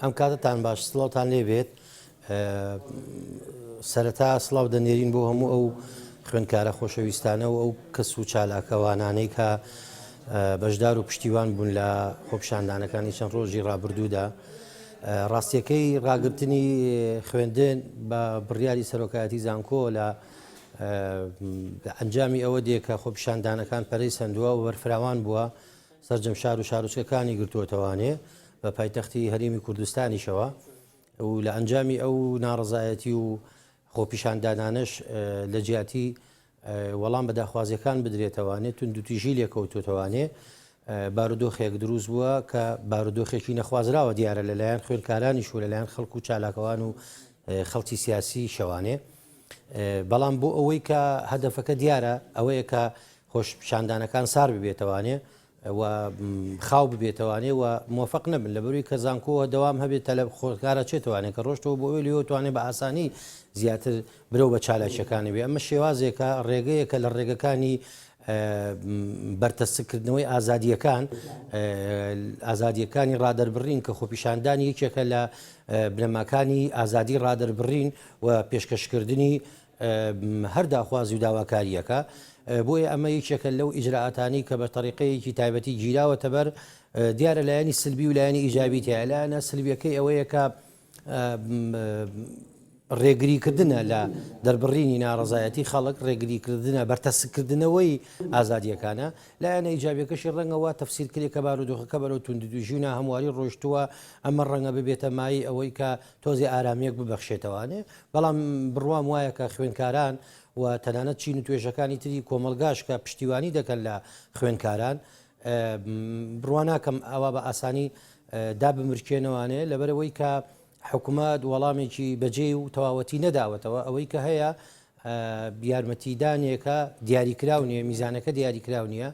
ئەم کاتەتان باش سڵاوتان لێ بێت. سەرەتا سڵاو دەنێرین بۆ هەموو ئەو خوێندکارە خۆشەویستانە و ئەو کەس و چالاکەوانانەی کە بەشدار و پشتیوان بوون لە خۆپیشاندانەکانی چەند ڕۆژی ڕابردوودا. ڕاستیەکەی ڕاگرتنی خوێندن بە بڕیاری سەرۆکایەتی زانکۆ لە ئەنجامی ئەوە دێ کە خۆپیشاندانەکان پەرەی سەندووە و بەرفراوان بووە سەرجەم شار و شارۆچکەکانی گرتووەتەوانێ بە پایتەختی هەرێمی کوردستانیشەوە و لە ئەنجامی ئەو ناڕەزایەتی و خۆپیشاندانانەش لە جیاتی وەڵام بە داخوازیەکان بدرێتەوانێ توندوتیژی لێکەوتوتەوانێ بارودۆخێک دروست بووە کە بارودۆخێکی نەخوازراوە دیارە لەلایەن خوێندکارانیش و لەلایەن خەڵک و چالاکەوان و خەڵکی سیاسی شەوانێ بەڵام بۆ ئەوەی کە هەدەفەکە دیارە ئەوەیە کە خۆشپیشاندانەکان سار ببێتەوانێ و خاو ببێتەوانێ و مۆفق نەبن لە بەروی کە زانکۆ دەوام هەبێت تەلەب خۆکارە چێتوانێت کە ڕۆشتەوە بۆ ئەوی لێ توانێت بە ئاسانی زیاتر برەو بە چالاکیەکانی بێ ئەمە شێوازێکە ڕێگەیەکە لە ڕێگەکانی بەرتەسکردنەوەی ئازادیەکان ئازادیەکانی ڕادەربڕین کە خۆپیشاندانی یەکێکە لە بنەماکانی ئازادی ڕادەربڕین و پێشکەشکردنی هەر داخوازی و داواکارییەکە، بۆیە ئەمە یەکێکە لەو ئیجرائاتانەی کە بە تەریقەیەکی تایبەتی گیراوەتە بەر، دیارە لایەنی سلبی و لایەنی ئیجابی تیایە، لایەنە سلبیەکەی ئەوەیە کە ڕێگریکردنە لە دەربڕینی ناڕەزایەتی خەڵک، ڕێگریکردنە بەرتەسککردنەوەی ئازادییەکانە، لایەنە ئیجابیەکەشی ڕەنگە وا تەفسیر کرێ کە بارودۆخەکە بەرەو توندوتیژی و ناهەمواری ڕۆیشتووە، ئەمە ڕەنگە ببێتە مایەی ئەوەی کە تۆزێ ئارامییەک ببەخشێتەوانێ، بەڵام بڕوام وایە کە خوێندکاران و تەنانەت چین و توێژەکانی تری کۆمەڵگاش کە پشتیوانی دەکەن لە خوێندکاران بڕوا ناکەم ئاوا بە ئاسانی دابمرکێنەوانێ لەبەرئەوەی کە حکومەت وەڵامێکی بەجێ و تەواوەتی نەداوەتەوە ئەوەی کە هەیە یارمەتیدانێکە دیاریکراو نییە میزانەکە دیاریکراو نییە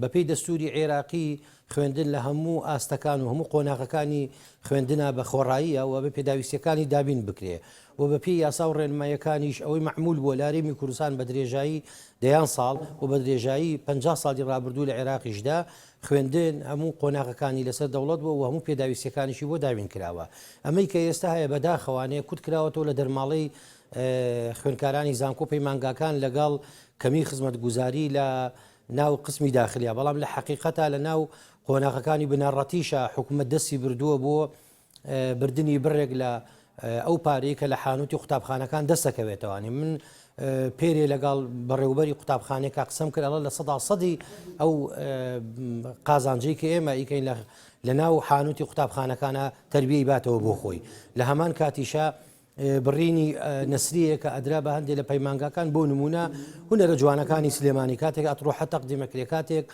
بەپێی دەستووری عێراقی خوێندن لە هەموو ئاستەکان و هەموو قۆناغەکانی خوێندنا بە خۆڕاییە و بە پێداویستیەکانی دابین بکرێ و بە پێی یاسا و ڕێنمایەکانیش ئەوەی مەعمول بووە لە هەرێمی کوردستان بە درێژایی دەیان ساڵ و بە درێژایی 50 ساڵی ڕابردوو لە عێراقیشدا خوێندن هەموو قۆناغەکانی لەسەر دەوڵەت بووە و هەموو پێداویستیەکانیشی بۆ دابین کراوە ئەمەی کە ئێستا هەیە بەداخەوانەیە کورت کراوەتەوە لە دەرماڵەی خوێندکارانی زانکۆ پەیمانگاکان لەگەڵ کەمی خزمەتگوزاری لە ناو قسمی داخلیا، بەڵام لە حەقیقەتا لە ناو قۆناغەکانی بنەڕەتیشا حکومەت دەستی بردووە بۆ بردنی بڕێک لە ئەو پارەی کە لە حانوتی قوتابخانەکان دەستەکەوێتەوانی من پێرێ لەگەڵ بەڕێوبەری قوتابخانێکا قسەم کرد ئەڵە لە سەدا سەدی ئەو قازانجەی کە ئێمە ئیکەین لە لە ناو حانوتی قوتابخانەکانە تربیەی باتەوە بۆ خۆی لە هەمان کاتیشە بڕینی نەسرییە کە ئەدرا بە هەندێک لە پەیمانگاکان بۆ نمونە هونەرە جوانەکانی سلێمانی کاتێک ئەتڕۆحە تەقدیمەکرێ کاتێک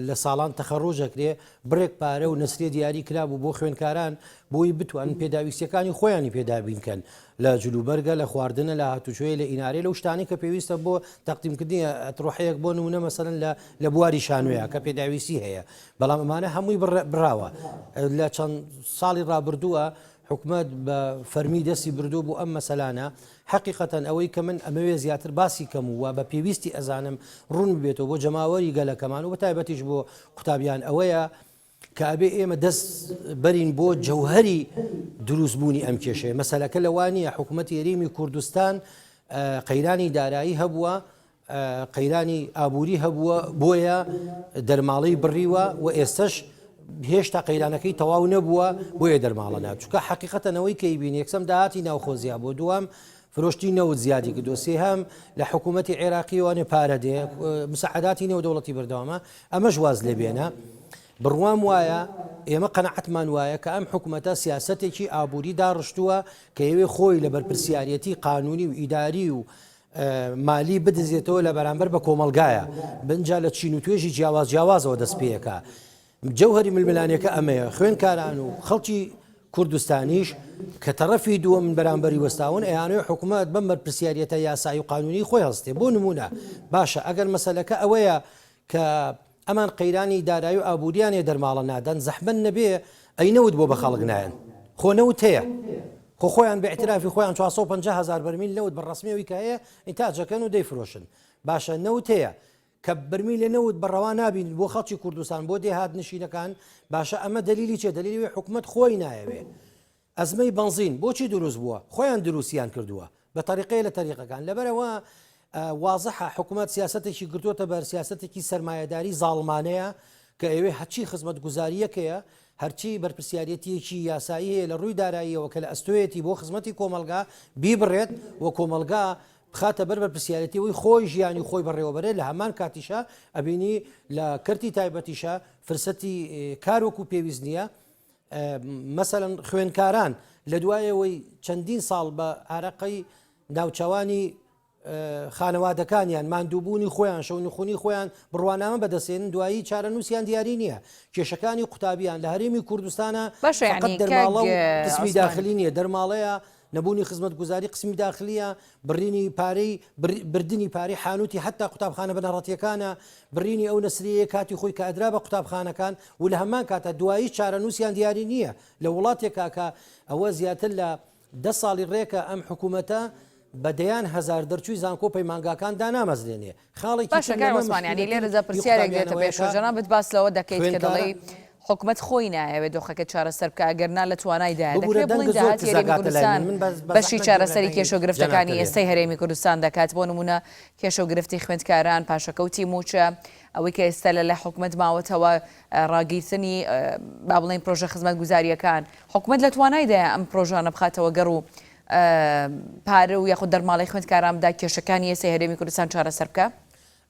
لە ساڵان تەخەڕوجەکرێ بڕێک پارە و نەسریە دیاری کرابوو بۆ خوێندکاران بۆی بتوانن پێداویستیەکانی خۆیانی پێدابینکەن لە جلوبەرگە لە خواردنە لە هاتوچۆی لە ئینارەی لەو شتانی کە پێویستە بۆ تەقدیمکردنی ئەتڕۆحەیەک بۆ نمونە مەسەلەن لە لە بواری شانۆیە کە پێداویستی هەیە بەڵام ئەمانە هەمووی بڕاوە لە چەند ساڵی ڕابردووە حکومەت بە فەرمی دەستی بردووە بۆ ئەم مەسەلانە، حەقیقەتەن ئەوەی کە من ئەمەوێ زیاتر باسی کەم و بە پێویستی ئەزانم ڕوون ببێتەوە بۆ جەماوەری گەلەکەمان و بە تایبەتیش بۆ قوتابیان ئەوەیە کە ئەبێ ئێمە دەست بەرین بۆ جەوهەری دروست بوونی ئەم کێشەیە مەسەلەکە لەوە نییە حکومەتی هەرێمی کوردستان قەیرانی دارایی هەبووە قەیرانی ئابووری هەبووە بۆیە دەرماڵەی بڕیوە و ئێستش هێشتا قەیرانەکەی تەواو نەبووە بۆیە دەرماڵە نا چونکە حقیقەتەنەوەی کەیبین یەکسم داهاتی ناوخۆ زیا بۆ دووەم فرۆشتی نەوت زیادی کردو سێهەم لە حکوومەتی عێراقیوانێ پارە دێ مساعداتی نێودەوڵەتی بەردەوامە ئەمەش واز لێ بێنە بڕوام وایە ئێمە قەنەعەتمان وایە کە ئەم حکوومەتە سیاسەتێکی ئابووری داڕشتووە کە ئەوێ خۆی لە بەرپرسیارەتی قانونی و ئیداری و مالی بدزێتەوە لە بەرامبەر بە کۆمەڵگایە بنجا لە چین و توێژی جیاواز جیاوازەوە دەست پێەکە جەوهری ململانێکە ئەمەیە خوێنکاران و خەڵکی کوردستانیش کە تەڕەفی دووەم بەرامبەری وەستاون ئەیانەوێ حکوومەت بەم بەرپرسیاریەتە یاسایی و قانونی خۆی هەستێ بۆ نمونە باشە ئەگەر مەسەلەکە ئەوەیە کە ئەمان قەیرانی دارایی و ئابووریانێ دەرماڵە نادەن زەحمەت نەبێ ئەی نەوت بۆ بە خەڵک نایەن خۆ نەوت هەیە خۆ خۆیان بە اعترافی خۆیان 450 هزار بەرمیل نەوت بە ڕسمیەوەی کە هەیە ئینتاجەکەن و دەیفرۆشن باشە نەوت هەیە. کە بەرمیلێ نەوت بە ڕەوا نابینن بۆ خەڵکی کوردستان بۆ دێهات نشینەکان باشە ئەمە دەلیلی چیە دەلیلی ئەوەیە حکومەت خۆی نایەوێ ئەزمەی بەنزین بۆچی دروست بووە خۆیان دروستیان کردووە بە تەریقەیە لە تەریقەکان لەبەرەوە وازحە حکومەت سیاسەتێکی گرتووەتە بەر سیاسەتێکی سەرمایەداری زاڵمانەیە کە ئەوێ هەرچی خزمەتگوزارییەکەیە هەرچی بەرپرسیارەتیەکی یاسایی هەیە لە ڕووی داراییەوە کە لە ئەستۆیەتی بۆ خزمەتی کۆمەڵگا بیبڕێت و کۆمەڵگا بخاتە بەر بەرپرسیارێتی ئەوەی خۆی ژیانی خۆی بەڕێوەبەرێت لە هەمان کاتیشا ئەبینی لە کەرتی تایبەتیشا فرسەتی کار وەکو پێویست نییە مەسەلەن خوێنکاران لە دوایەوەی چەندین ساڵ بە ئارەقەی ناوچەوانی خانەوادەکانیان ماندووبوونی خۆیان شەونخونی خۆیان بڕوانامە بەدەسێن دوایی چارەنووسیان دیاری نییە کێشەکانی قوتابیان لە هەرێمی کوردستانە باشە فقط یعنی دەرماڵە کاک و قسمی عوسمان داخلی نییە دەرماڵەیە نەبوونی خزمەتگوزاری قسمی داخلیە، بڕینی پارەی بردنی پارەی حانوتی حەتا قوتابخانە بنەڕەتیەکانە، بڕینی ئەو نەسریەیە کاتی خۆی کە ئەدرا بە قوتابخانەکان و لە هەمان کاتا دواییش چارەنووسیان دیاری نییە لە وڵاتێکا کە ئەوە زیاتر لە دە ساڵی ڕێکە ئەم حکوومەتە بە دەیان هەزار دەرچووی زانکۆ و پەیمانگاکان دانامەزرێنێ. خاڵێکی باشە تر کاک لەمە عوسمان یانی مشکیلەتی لێرەدا ی پرسیارێک دێتە قوتابیانەوەیە پێشەوە کە جەنابت باس لەوە دەکەیت کە خوێندکارە دەڵێی حکومەت خۆی نایەوێت دۆخەکە چارەسەر بکا ئەگەر نا لە توانایدایە ببورە دەکرێ بڵێین دەنگت زۆر داهاتی کزە هەرێمی گاتە لای کوردستان من من بەس بە بەشی زەحمەت گوێم لە چارەسەری دەنگی کێشە و جەنابتە گرفتەکانی بێ. ئێستەی هەرێمی کوردستان دەکات بۆ نمونە کێشە و گرفتی خوێندکاران پاشەکەوتی مووچە ئەوەی کە ئێستا لە لای حکومەت ماوەتەوە ڕاگیرتنی با بڵێین پرۆژە خزمەتگوزارییەکان حکومەت لە توانایدایە ئەم پرۆژانە بخاتەوە گەڕ و پارە و یاخود دەرماڵەی خوێندکاران بدا کێشەکانی ئێستەی هەرێمی کوردستان چارەسەر بکا؟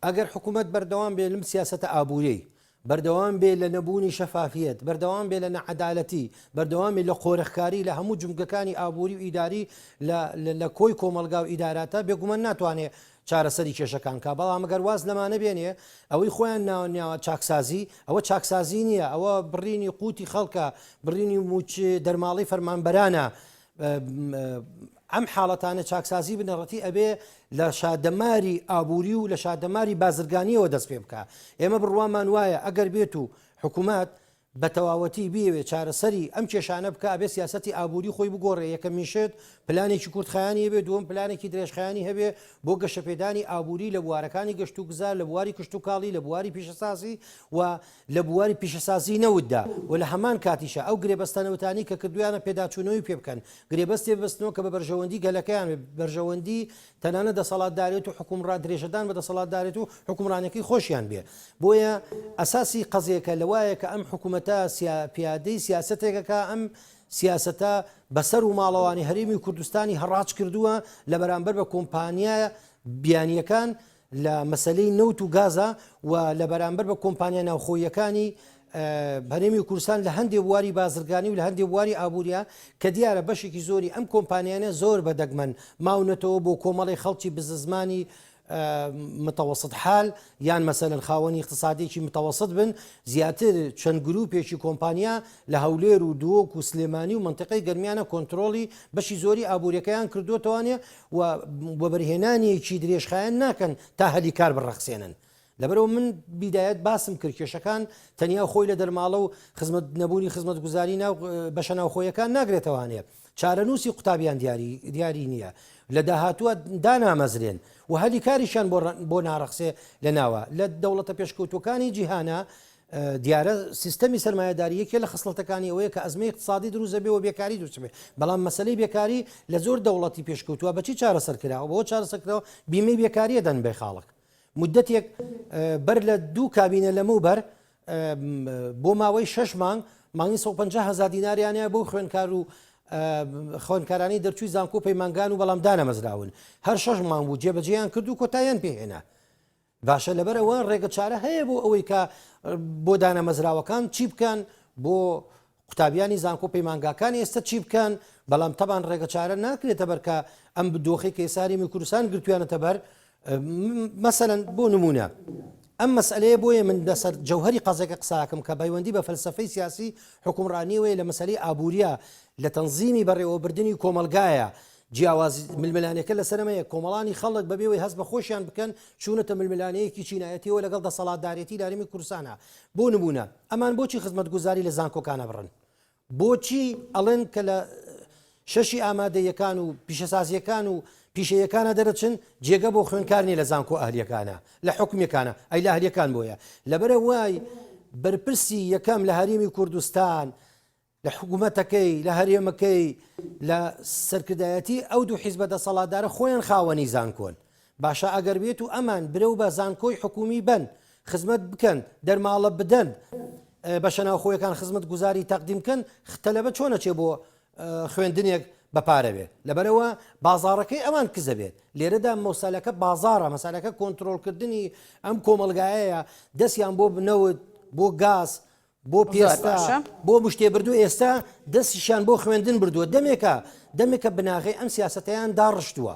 ئەگەر حکومەت بەردەوام بێ لەم سیاسەتە ئابووریەی، بەردەوام بێ لە نەبوونی شەفافیەت، بەردەوام بێ لە ناعەدالەتی، بەردەوام بێ لە قۆرخکاری لە هەموو جومگەکانی ئابووری و ئیداری لە لە کۆی کۆمەڵگا و ئیداراتە، بێگومان ناتوانێ چارەسەری کێشەکان کا، بەڵام گەر واز لەمانە بێنێ ئەوەی خۆیان ناوە ناوە چاکسازی، ئەوە چاکسازی نییە، ئەوە بڕینی قوتی خەڵکە، بڕینی مووچ دەرماڵەی فەرمانبەرانە، ئەم حاڵەتانە چاکسازی بنەڕەتی ئەبێ لە شادەماری ئابووری و لە شادەماری بازرگانیەوە دەست پێ بکە ئێمە بڕوامان وایە ئەگەر بێت و حکوومەت بە تەواوەتی بیەوێ چارەسەری ئەم کێشانە بکە ئەبێ سیاستی ئابووری خۆی بگۆڕێ یەکەمین شت پلانێکی کورتخایانی هەبێ دووەم پلانێکی درێژخایانی هەبێ بۆ گەشەپێدانی ئابووری لە بوارەکانی گەشت و گوزار لە بواری کشتوکاڵی لە بواری پیشەسازی و لە بواری پیشەسازیی نەوتدا و لە هەمان کاتیشا ئەو گرێبەستە نەوتانەی کە کردوویانە پێداچوونەوەی پێ بکەن، گرێبەستێ ببەستنەوە کە بە بەرژەوەندی گەلەکەیان بێ، بەرژەوەندی تەنانەت دەسەڵاتدارێت و حوکمڕا درێژەدان بە دەسەڵاتدارێت و حوکمڕانیەکەی خۆشیان بێ. بۆیە ئەساسی قەزیەکە لەوایە کە ئەم حکوومەتە سیا پیادەی سیاسەتێک ئەکا ئەم سیاسەتە بە سەر و ماڵەوانی هەرێمی کوردستانی هەڕاج کردووە لە بەرامبەر بە کۆمپانیا بیانیەکان لە مەسەلەی نەوت و گازا و لە بەرامبەر بە کۆمپانیا ناوخۆییەکانی هەرێمی کوردستان لە هەندێ بواری بازرگانی و لە هەندێ بواری ئابووریە کە دیارە بەشێکی زۆری ئەم کۆمپانیانە زۆر بە دەگمەن ماونەتەوە بۆ کۆمەڵی خەڵکی بززمانی متوسط حال یان مەسەلەن خاوەنی اقتصادێکی متوسط بن زیاتر چەند گروپێکی کۆمپانیا لە هەولێر و دهۆک و سلێمانی و منطقەی گەرمیانە کۆنترۆڵی بەشی زۆری ئابووریەکەیان کردوتوانێ و وەبەرهێنانێکی درێژخایەن ناکەن تا هەلی کار بڕەخسێنن. لەبەرئەوە من بیدایەت باسم کرد کێشەکان تەنیا خۆی لە دەرماڵە و خزمەت نەبوونی خزمەتگوزاری ناو بەشە ناوخۆیەکان ناگرێتەوانێ چارەنووسی قوتابیان دیاری دیاری نییە لە داهاتووە دانامەزرێن و هەلی کاریشیان بۆ بۆ ناڕەخسێ لە ناوە لە دەوڵەتە پێشکەوتووەکانی جیهانە دیارە سیستەمی سەرمایەداری یەکێ لە خسڵەتەکانی ئەوەیە کە ئەزمەی اقتصادی دروست دەبێ و بێکاری دروست دەبێ بەڵام مەسەلەی بێکاری لە زۆر دەوڵەتی پێشکەوتووە بەچی چارەسەر کراوە بەوە چارەسەر کراوە بیمەی بێکاریە دەن بێ خاڵک مدەتێک بەر لە دوو کابینە لەمەو بەر بۆ ماوەی شش مانگ مانگی 150 هزار دیناریانە بۆ خوێنکار و خوێنکارانی دەرچووی زانکۆ پەیمانگان و بەڵام دانەمەزراون هەر شش مانگ بوو جێبەجێیان کرد و کۆتاییان پێهێنا باشە لەبەر ئەوە ڕێگە چارە هەیە بۆ ئەوەی کە بۆ دانەمەزراوەکان چی بکەن بۆ قوتابیانی زانکۆ پەیمانگاکان ئێستا چی بکەن بەڵام تەبان ڕێگە چارە ناکرێتە بەر کە ئەم دۆخی کە ئێستا هەرێمی کوردستان گرتویانەتە بەر مەسەلەن بۆ نمونە ئەم مەسئلەیە بۆیە من لەسەر جەوهری قەزەکە قساکەم کە پەیوەندی بە فەلسفەی سیاسی حکومڕانیەوەی لە مەسەلەی ئابووریە لە تەنزیمی بەڕێوەبردننی کۆمەلگایە جیاوازی ململانێکە لەسەر ئەمەیە کۆمەڵانی خەڵک بەبێ ئەوەی هەست بە خۆشیان بکەن چوونەتە ململانێیەکی چینایەتیەوە لەگەڵ دەسەڵاتدارێتی لە هەرێمی کوردستانا بۆ نموونە ئەمان بۆچی خزمەتگوزاری لە زانکۆکان ئەبڕن بۆچی ئەڵێن کە لە. شەشی ئامادەیەکان و پیشەسازیەکان و پیشەیەکانە دەرەچن جێگە بۆ خوێنکار نیە لە زانکۆ ئەهلیەکانە لە حکومیەکانە ئەی لە ئەهلیەکان بۆیە لەبەرئەوەی بەرپرسی یەکەم لە هەرێمی کوردستان لە حکوومەتەکەی لە هەرێمەکەی لە سەرکردایەتی ئەو دوو حیزبە دەسەڵاتدارە خۆیان خاوەنی زانکۆن باشە ئەگەر بێت و ئەمان برەو بە زانکۆی حکومی بن خزمەت بکەن دەرماڵە بدەن بەشە ناوخۆیەکان خزمەت گوزاری تەقدیم بکەن تەلەبە چۆن ئەچێ بۆ خوێندنێک بە پارە بێت لەبەرئەوە بازاڕەکەی ئەوان کزە بێت لێرەدا مەسەلەکە بازاڕە مەسەلەکە کۆنترۆڵکردنی ئەم کۆمەڵگایەیە دەستیان بۆ نەوت بۆ گاز بۆ پێستە بۆ مشتێ بردو ئێستا دەستیشیان بۆ خوێندن بردووە دەمێکە دەمێکە بناغەی ئەم سیاسەتەیان داڕشتووە.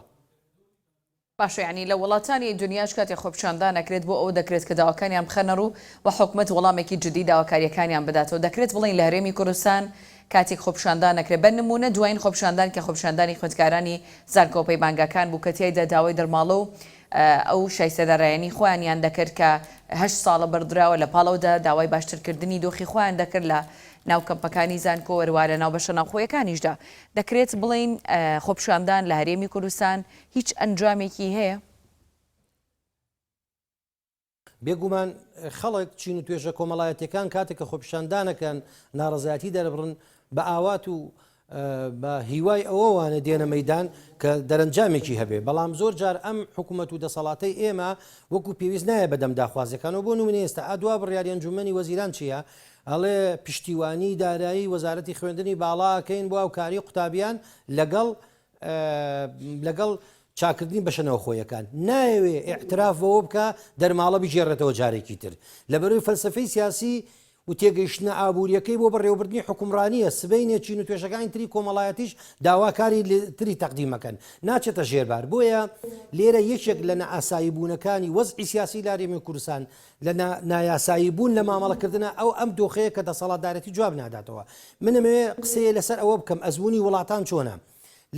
باشە یانی لە وڵاتانی دنیاش کاتێ خۆپیشاندان ئەکرێت بۆ ئەوە دەکرێت کە داواکانیان بخەنە ڕوو و حکومەت وەڵامێکی جدی داواکاریەکانیان بداتەوە دەکرێت بڵێین لە هەرێمی کوردستان کاتێک خۆپیشاندان ئەکرێت بە نمونە دواین خۆپیشاندان کە خۆپیشاندانی خوێندکارانی زانکۆ پەیمانگاکان بوو کە تیایدا داوای دەرماڵە و ئەو شایستەدارایەنی خۆیانیان دەکرد کە هەشت ساڵە بڕدراوە لە پاڵەودا داوای باشترکردنی دۆخی خۆیان دەکرد لە ناو کەمپەکانی زانکۆ وەروا لە ناو بەشە ناوخۆیەکانیشدا دەکرێت بڵێین خۆپیشاندان لە هەرێمی کوردستان هیچ ئەنجامێکی هەیە؟ بێگومان خەڵک، چین و توێژە کۆمەڵایەتیەکان کاتێک کە خۆپیشاندانەکەن، ناڕەزایەتی دەربڕن، بە ئاوات و بە هیوای ئەوەوانە دێنە مەیدان کە دەرەنجامێکی هەبێ، بەڵام زۆر جار ئەم حکوومەت و دەسەڵاتەی ئێمە وەکو پێویست نایە بەدەم داخوازیەکانەوە، بۆ نمونە ئێستا ئا دوا بڕیاری ئەنجوومەنی وەزیران چییە؟ ئەڵێ پشتیوانی دارایی وەزارەتی خوێندنی باڵا ئەکەین بۆ هاوکاری قوتابیان لەگەڵ لەگەڵ چاکردنی بەشە ناوخۆیەکان نایەوێ ئیعتراف بەوە بکا دەرماڵە بگێڕێتەوە جارێکی تر لەبەرەوەی فەلسەفەی سیاسی و تێگەیشتنە ئابووریەکەی بۆ بەڕێوەبردنی حوکمڕانییە سبەینێ چین و توێژەکانی تری کۆمەڵایەتیش داواکاری تری تەقدیمەکەن ناچێتە ژێربار بۆیە لێرە یەکێک لە نائاسایی بوونەکانی وەزعی سیاسی لارێمی کوردستان لە نایاسایی بوون لە مامەڵەکردنە ئەو ئەم دۆخەیە کە دەسەڵاتدارێتی جواب ناداتەوە من ئەمەوێ قسەیە لەسەر ئەوە بکەم ئەزموونی وڵاتان چۆنە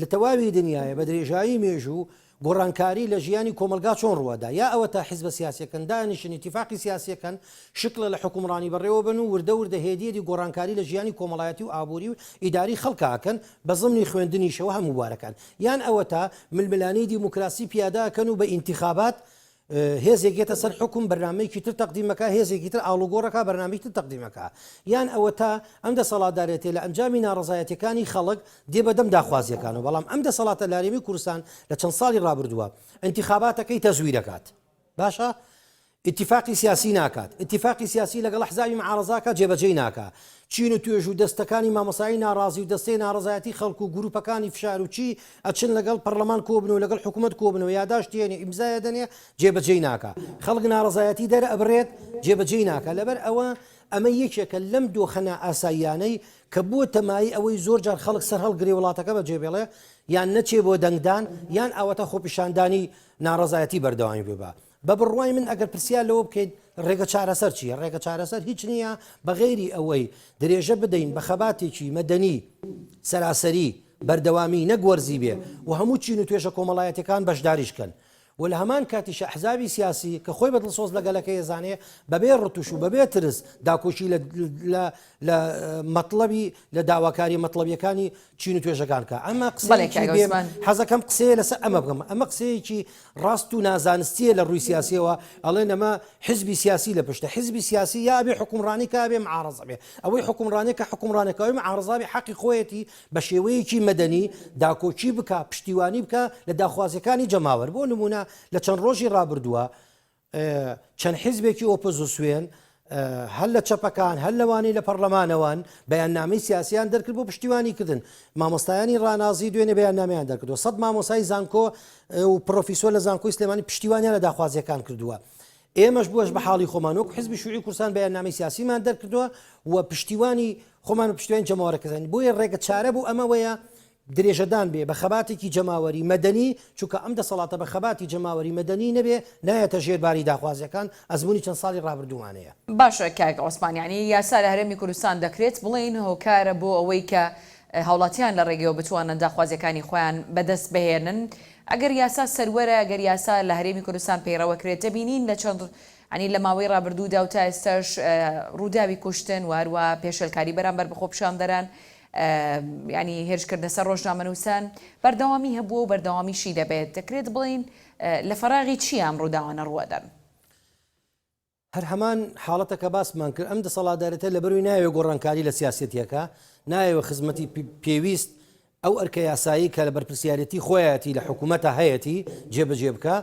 لە تەواوی دنیاە بە درێژایی مێژوو گۆڕانکاری لە ژیانی کۆمەلگا چۆن ڕووەدا یا ئەوە تا حیزبە سیاسەکەن دانیشن ئیتیفاقی سیاسەکەن شکڵە لە حکومڕانی بەڕێوە بن و وردە وردە هێدیەدی گۆڕانکاری لە ژیانی کۆمەڵایەتی و ئابووری و ئیداری خەڵکاکەن بە زمنی خوێندنیشەوە هەموو بوارەکان یان ئەوەتا ململانێی دیموکراسی پیاداکەن و بە ئینتیخابات هێزێک یەتە سەر حوکم بەرنامەیەکی تر تەقدیم ئەکا، هێزێکی تر ئاڵوگۆڕ ئەکا بەرنامەی تر تەقدیم ئەکا. یان ئەوەتا ئەم دەسەڵاتدارێتیە لە ئەنجامی ناڕەزایەتیەکانی خەڵک دێ بەدەم داخوازیەکانەوە، بەڵام ئەم دەسەڵاتە لە هەرێمی کوردستان لە چەند ساڵی ڕابردووە ئینتیخاباتەکەی تەزویر ئەکات. باشە ئیتیفاقی سیاسی ناکات، ئیتیفاقی سیاسی لەگەڵ ئەحزابی معارەزە ئەکات جێبەجێی ناکا. چین و توێژ و دەستەکانی مامۆستایی ناڕازی و دەستەی ناڕەزایەتی خەڵک و گروپەکانی فشار و چی ئەچن لەگەڵ پەڕلەمان کۆبنەوە لەگەڵ حکومەت کۆبنەوە یاداشت یەنێ ئیمزای ئەدەنێ جێبەجێی ناکا خەڵک ناڕەزایەتی دەرئەبڕێت جێبەجێی ناکا لەبەر ئەوە ئەمە یەکێکە لەم دۆخە نائاساییانەی کە بووەتە مایەی ئەوەی زۆر جار خەڵک سەر هەڵگرێ وڵاتەکە بەجێبێڵێ یان نەچێ بۆ دەنگدان یان ئاواتە خۆپیشاندانی ناڕەزایەتی بەردەوامی ببا. بە بڕوای من ئەگەر پرسیار لەوە بکەیت ڕێگە چارەسەر چییە؟ ڕێگە چارەسەر هیچ نییە بە غەیری ئەوەی درێژە بدەین بە خەباتێکی مەدەنی سەراسەری بەردەوامی نەک وەرزی بێ و هەموو چین و توێژە کۆمەڵایەتیەکان بەشداریش کەن و لە هەمان کاتیش ئەحزابی سیاسی کە خۆی بە دڵسۆز لە گەلەکەی ئەزانێ بەبێ ڕتوش و بەبێ ترس داکۆکی لە لە لە مەتڵەبی لە داواکاری مەتڵەبیەکانی چین و توێژەکان کە ئەمە قسەیەکی بێ حەزەکەم قسەیە لەسەر ئەمە بکەم ئەمە قسەیەکی ڕاست و نازانستیە لە ڕووی سیاسیەوە ئەڵێن ئەمە حزبی سیاسی لە پشتە حزبی سیاسی یا بێ حکومڕانی کا بێ معارەزە بێ ئەوەی حکومڕانی کە حکومڕانەکە ئەوەی معارەزە بێ حەقی خۆیەتی بە شێوەیەکی مەدەنی داکۆکی بکا پشتیوانی بکا لە داخوازیەکانی جەماوەر بۆ نمونە لە چەند ڕۆژی ڕابردووە چەند حیزبێکی ئۆپۆزسیۆن هەر لە چەپەکان هەر لەوانەی لە پەرلەمانەوەن بەیاننامەی سیاسیان دەرکرد بۆ پشتیوانی کردن مامۆستایانی ڕانازی دوێنێ بەیاننامەیان دەرکردووە سەد مامۆسای زانکۆ و پرۆفیسۆر لە زانکۆی سلێمانی پشتیوانیان لە داخوازیەکان کردووە ئێمەش بووەش بە حاڵی خۆمان وەک حزبی شوعی کوردستان بەیاننامەی سیاسیمان دەرکردووە و پشتیوانی خۆمان و پشتیوانی جەماوەرەکەزانین بۆیە ڕێگە چارە بۆ ئەمەوەیە درێژەدان بێ بە خەباتێکی جەماوەری مەدەنی، چونکە ئەم دەسەڵاتە بە خەباتی جەماوەری مەدەنی نەبێ نایەتە ژێر باری داخوازیەکان، ئەزموونی چەند ساڵی ڕابردوومان هەیە. باشە کاک عوسمان یانی یاسا لە هەرێمی کوردستان دەکرێت بڵێین هۆکارە بۆ ئەوەی کە هاوڵاتیان لە ڕێگەیەوە بتوانن داخوازیەکانی خۆیان بەدەست بهێنن ئەگەر یاسا سەروەرە ئەگەر یاسا لە هەرێمی کوردستان پەیڕەوەکرێت دەبینین لە چەند یانی لە ماوەی ڕابردوودا و تا ئێستاش ڕووداوی کوشتن و هەروەها پێشێلکاری بەرامبەر بە خۆپیشاندەران. یانی هێرشکردنە سەر ڕۆژنامەنووسان بەردەوامی هەبووە و بەردەوامیشی دەبێت، دەکرێت بڵێین لە فەراغی چییە ئەم ڕووداوانە ڕووئەدەن؟ هەر هەمان حاڵەتە کە باسمان کرد، ئەم دەسەڵاتدارێتە لەبەروی نایەوێ گۆڕانکاری لە سیاسەتیەکە، نایەوێ خزمەتی پێویست ئەو ئەرکە یاسایی کە لە بەرپرسیارێتی خۆیەتی لە حکوومەتە هەیەتی جێبەجێ بکا،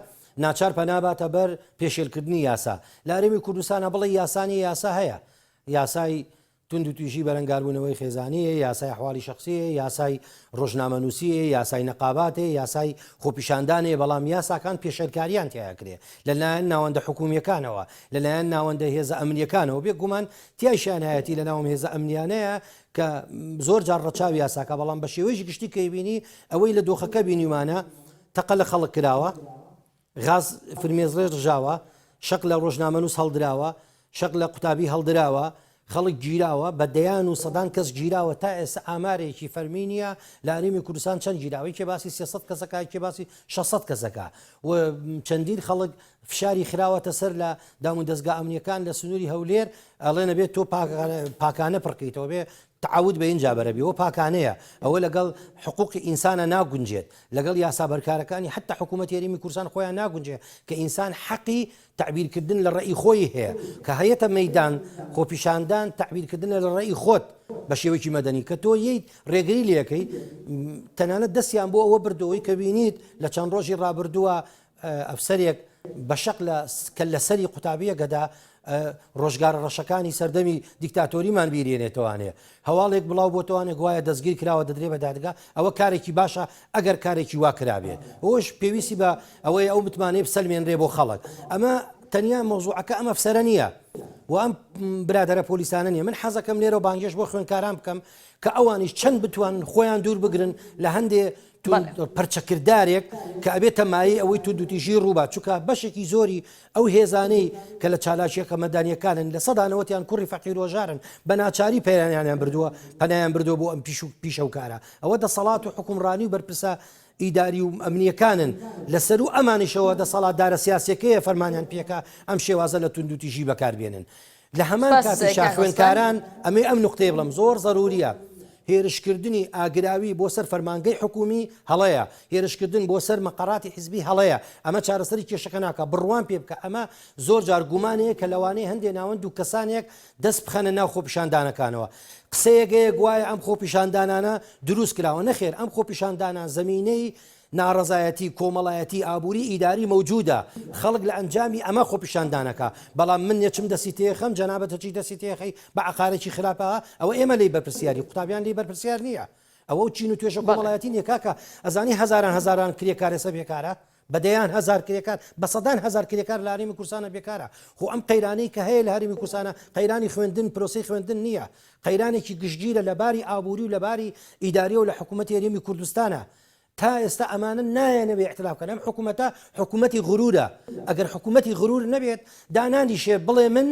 ناچار پەنا باتە بەر پێشێلکردنی یاسا. لە هەرێمی کوردستانا بڵێی یاسا نییە، یاسا هەیە. یاسای توندوتیژی بەرەنگاربوونەوەی خێزانی هەیە، یاسای ئەحواڵی شەخسی هەیە، یاسای ڕۆژنامەنووسی هەیە، یاسای نەقابات هەیە، یاسای خۆپیشاندان هەیە، بەڵام یاساکان پێشێلکاریان تیا ئەکرێ لە لایەن ناوەندە حکوومییەکانەوە، لە لایەن ناوەندە هێزە ئەمنییەکانەوە، بێ گومان تیایشیان هەیەتی لە ناو ئەم هێزە ئەمنییانەیە کە زۆر جار ڕەچاوی یاساکە، بەڵام بە شێوەیەکی گشتی کە ئەیبینی ئەوەی لە دۆخەکە بینیومانە تەقە لە خەڵک کراوە، غاز فرمێسڕێژ ڕژاوە، شەق لە ڕۆژنامەنووس هەڵدراوە، شەق لە قوتابی هەڵدراوە، خەڵک گیراوە، بە دەیان و سەدان کەس گیراوە، تا ئێستا ئامارێکی فەرمی نییە لە هەرێمی کوردستان چەند گیراوە، یەکێ باسی 300 کەسەکە، یەکێ باسی 600 کەسەکە و چەندین خەڵک فشاری خراوەتە سەر لە دامودەزگا ئەمنییەکان لە سنووری هەولێر ئەڵێن ئەبێت تۆ پاکانە پڕکەیتەوە بێ تعود بە ئینجا بەرە بی ئەوە پاکانەیە ئەوە لەگەڵ حقوقی ئینسانە ناگونجێت لەگەڵ یاسا بەرکارەکانی حتا حکوومەتی هەرێمی کوردستان خۆیان ناگونجێ کە ئینسان حەقی تەعبیرکردن لە ڕەئی خۆی هەیە کە هەیەتە مەیدان خۆپیشاندان تەعبیرکردنە لە ڕەئی خۆت بە شێوەیەکی مەدەنی کە تۆ یەیت ڕێگری لەکەی تەنانەت دەستیان بۆ ئەوە بردەوەی کە بینیت لە چەند ڕۆژی ڕابردووە ئەفسەرێک بە شەق لە کەللەسەری قوتابییەکەدا ڕۆژگارە ڕەشەکانی سەردەمی دیکتاتۆریمان بیرێنێتەوانێ هەواڵێک بڵاو بۆتەوانێ گوایە دەستگیر کراوە دەدرێ بە دادگا ئەوە کارێکی باشە ئەگەر کارێکی وا کرابێ ئەوش پێویستی بە ئەوەی ئەو متمانەی بسەلمێنرێ بۆ خەڵک ئەمە تەنیا مەوزوعەکە ئەم ئەفسەرە نییە و ئەم برادەرە پۆلیسانە نییە من حەزەکەم لێرە بانگێش بۆ خوێنکاران بکەم کە ئەوانیش چەند بتوان خۆیان دوور بگرن لە هەندێ پەرچەکردارێک کە ئەبێتە مایەی ئەوەی توندوتیژی ڕووبات، چونکە بەشێکی زۆری ئەو هێزانەی کە لە چالاکییەکە مەدانییەکانن لە سەدا نەوەتیان کوڕی فەقیر و هەژارن، بە ناچاری پەیانیان بردووە پەنایان بردووە بۆ ئەم پیش و پیشە و کارە. ئەوە دەسەڵات و حوکمڕانی و بەرپرسە ئیداری و ئەمنییەکانن، لە سەروو ئەمانیشەوە دەسەڵاتدارە سیاسییەکەیە فەرمانیان پێکا ئەم شێوازە لە توندوتیژی بەکار بێنن. لە هەمان سپاس کاتیشا کاک عوسمان. خوێندکاران ئەمەی ئەم نوقتەیە بڵێم زۆر زەروریە هێرشکردنی ئاگراوی بۆ سەر فەرمانگەی حکومی هەڵەیە هێرشکردن بۆ سەر مەقەراتی حزبی هەڵەیە ئەمە چارەسەری کێشەکە ناکا بڕوام پێ بکە ئەمە زۆر جار گومان هەیە کە لەوانەیە هەندێ ناوەند و کەسانێک دەست بخەنە ناو خۆپیشاندانەکانەوە قسەیەک هەیە گوایە ئەم خۆپیشاندانانە دروست کراوە نەخێر ئەم خۆپیشاندانە زەمینەی ناڕەزایەتی کۆمەڵایەتی ئابووری ئیداری مەوجودە خەڵک لە ئەنجامی ئەمە خۆپیشاندانەکا بەڵام من نەچم دەستی تێخەم جەنابت هەچی دەستی تێخەی بە عەقارێکی خراپە ئەوە ئێمە لێی بەرپرسیاری قوتابیان لێی بەرپرسیار نییە ئەوە و چین و توێژە بەڵێ. کۆمەڵایەتی نییە کاکە ئەزانی هەزاران هەزاران کرێکار ئێستا بێکارە بە دەیان هەزار کرێکار بە سەدان هەزار کرێکار لە هەرێمی کوردستانە بێکارە خۆ ئەم قەیرانەی کە هەیە لە هەرێمی کوردستانە قەیرانی خوێندن پرۆسەی خوێندن نییە قەیرانێکی گشتگیرە لە باری ئابووری و لە باری ئیداریەوە لە حکوومەتی هەرێمی کوردستانە تا ئێستا ئەمانە نایەنەوێ ئیعتراف کەن ئەم حکومەتە حکومەتی غرورە ئەگەر حکومەتی غرور نەبێت دانانیشێ بڵێ من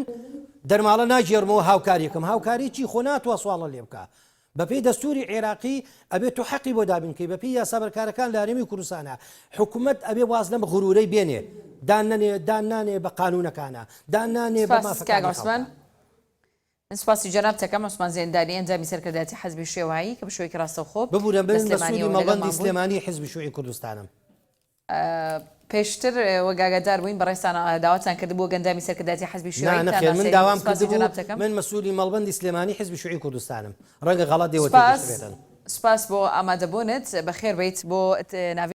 دەرماڵە ناگێڕمەوە هاوکاریەکەم هاوکاری چی خۆ ناتوە سواڵە لێ بکە بەپێی دەستوری عێراقی ئەبێت تۆ حەقی بۆ دابینکەی بەپێی یاسا بەرکارەکان لە هەرێمی کوردستانە حکومەت ئەبێ واز لەم غرورەی بێنێ دان نەنێ دان نانێ بە قانونەکانە دان نانێ بە سپاس کاک مافەکانی عوسمان. خەڵکە. من سپاسی جەنابت ئەکەم عوسمان زێندانی ئەندامی سەرکردایەتی حزبی شێوعی کە بە شێوەیەکی ڕاستەوخۆ ببورە لە من مەسولی سلێمانیەوە مەڵبەندی لەگەڵمان بووی. سلێمانی حزبی شوعی کوردستانم. پێشتر وەک ئاگادار بووین بەڕێزتان داواتان کردبوو وەک ئەندامی سەرکردایەتی حزبی نا شیوعی نەخێر من بتانناسێنین داوام سپاسی کردبوو جەنابت ئەکەم. من مەسولی مەڵبەندی سلێمانی حزبی شوعی کوردستانم ڕەنگە غەڵەت ئێوە سپاس تێگەشتبێتن. سپاس بۆ ئامادەبوونت بەخێربێیت بۆ ناڤید.